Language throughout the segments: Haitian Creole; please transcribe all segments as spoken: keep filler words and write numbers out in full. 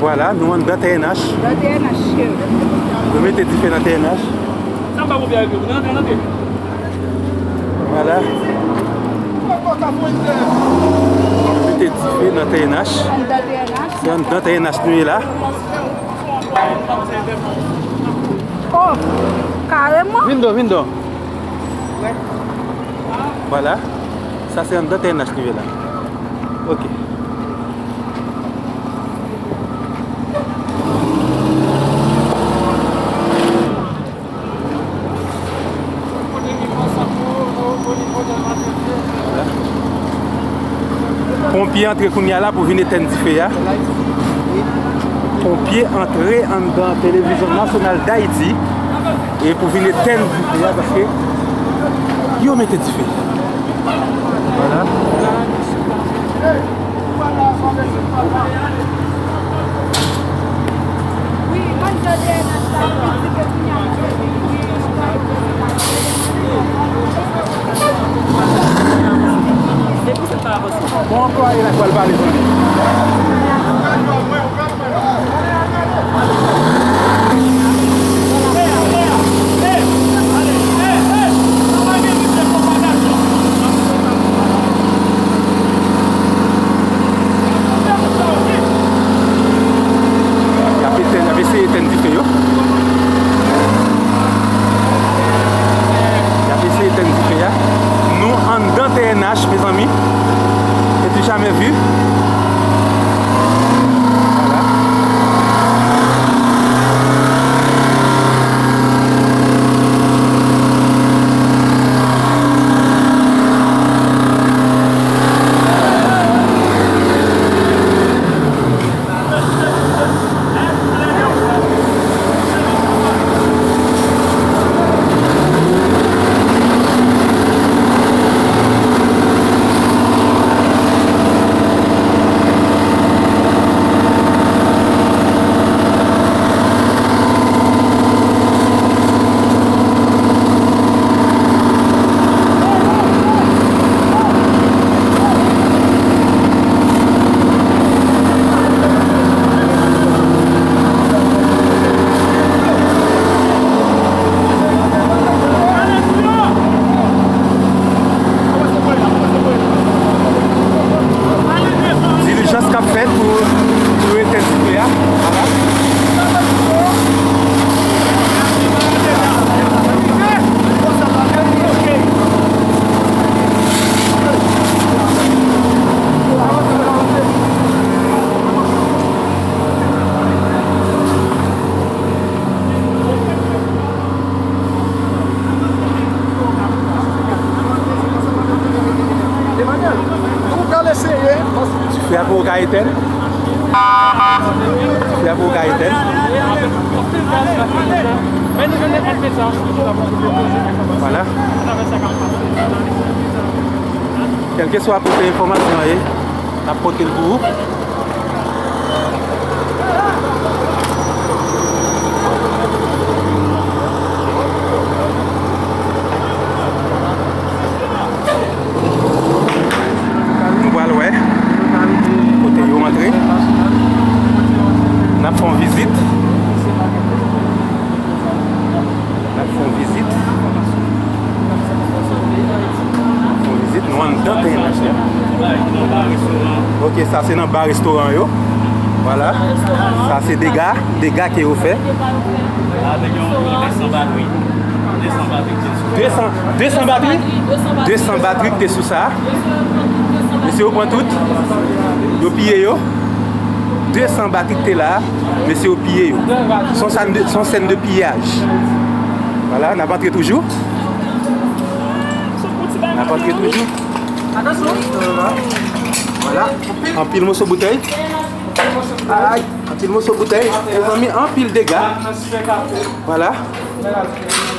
Vwala, nou anndan T N H. Nan T N H, cheri. Yo mete dife nan T N H. Vwala. Yo mete dife nan T N H. Anndan T N H. Se anndan T N H nou ye la. Oh, kareman. Vin do, vin do. Vwala. Sa se anndan T N H nou ye la. Ok. Ponpye antre kounye a la pou vin etèn dife a. Ponpye antre anndan Televizyon Nasyonal Dayiti e pou vin etèn dife a paske yo mete dife. Vwala. Bon anplwaye la k pral pale pou li. Y ap etèn, y ap eseye etèn dife yo. Y ap eseye etèn dife a. Nou anndan T N H, mezanmi. Se du jamais vu. Vwala. Dilijans k ap fèt pou, pou etèn dife a. Vwala. Dife a poko ka etèn. Dife a poko ka etèn. Vwala. Kèlkeswa kote enfòmasyon an ye, n ap pote l pou ou. Nou pral wè kote yo antre. N ap fè yon vizit. N ap fè yon vizit. Fè yon vizit, nou anndan T N H la. Ok, sa se nan ba restoran yo. Vwala. Sa se dega, dega ke yo fè. Avèk yon, yon de san batri. De san batri. De san, de san batri? De san batri ki te sou sa. Mesye yo pran tout. Yo piye yo. De san batri ki te la. Mesye yo piye yo. Se yon sèn de, se yon sèn de piyaj. Vwala, n ap antre toujou. N ap antre toujou. Vwala. Anpil moso boutèy. Ay, anpil moso boutèy. Mezanmi, anpil dega. Vwala.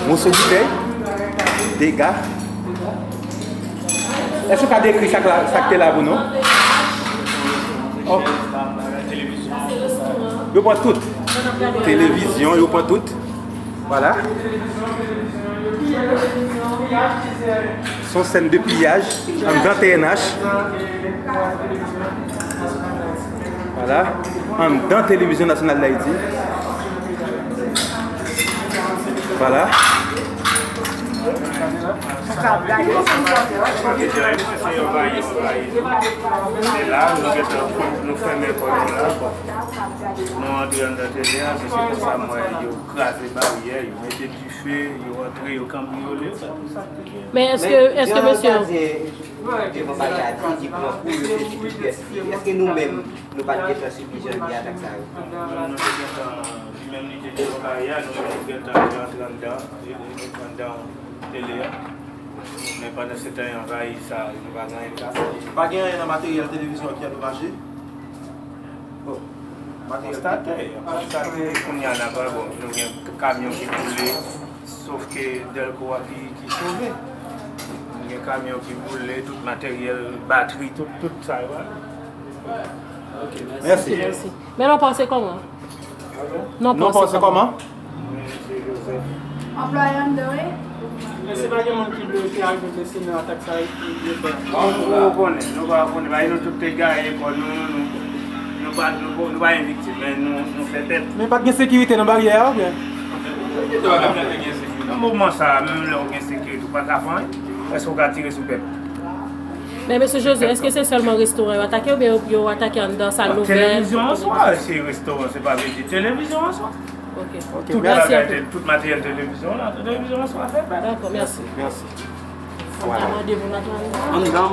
Moso boutèy. Dega. Èske w ka dekri sa k la, sa k te la pou nou? Oh. Yo pran tout. Televizyon, yo pran tout. Vwala. Se yon sèn de piyaj anndan T N H. Vwala, anndan Televizyon Nasyonal d Ayiti. Vwala. Se la, nou gentan, nou fèmen kò nou la. Nou antre anndan tele a, men se konsa m wè yo kraze baryè, yo mete dife, yo antre, yo kanbriyole, yo fè tout sa. Men èske, èske mesye. Devan bagay a, di ki pran kou, yo se difikilte. Èske nou menm, nou pa t gentan sibi jan de atak sa yo? Nou te gentan, li menm li te devan baryè a, nou menm nou gentan antre anndan, anndan tele a. Men pandan se tan, yo anvayi sa, nou pa gen anyen nou ka fè. Pa gen anyen nan materyèl televizyon ki andomaje? Bon, materyèl. Konstate, konstate, kounye a n ap wè, bon, nou gen kamyon ki boule, sof ke dèlko a ki, ki sove. Nou gen kamyon ki boule, tout materyèl, batri, tout, tout sa yo. Mèsi. Mèsi. Men nou panse kòman? Nou Non, panse kòman? Anplwaye anndan wi. Èske pa gen moun ki vle te al vin blese nan atak sa yo ki vle fè? Nou pa konnen, nou pa konnen. Paske nou tout te gaye kò nou, nou, nou pa, nou, nou pa yon viktim, men nou, nou fè tèt. Men pa t gen sekirite nan baryè a oubyen? Nan moman sa a, menm lè w gen sekirite, ou pa ka fè anyen. Èske w ka tire sou pèp? Men mesye Jozye, èske se sèlman restoran yo atake oubyen yo, yo atake anndan sal louvè? Televizyon an swa, se restoran, se pa vle di televizyon an swa. Ok. Tout Mèsi bagay, anpil. Tout materyèl televizyon la, televizyon an swa fè fè. Dakò, mèsi. Mèsi. Fòk ta mande pou nou. Anndan.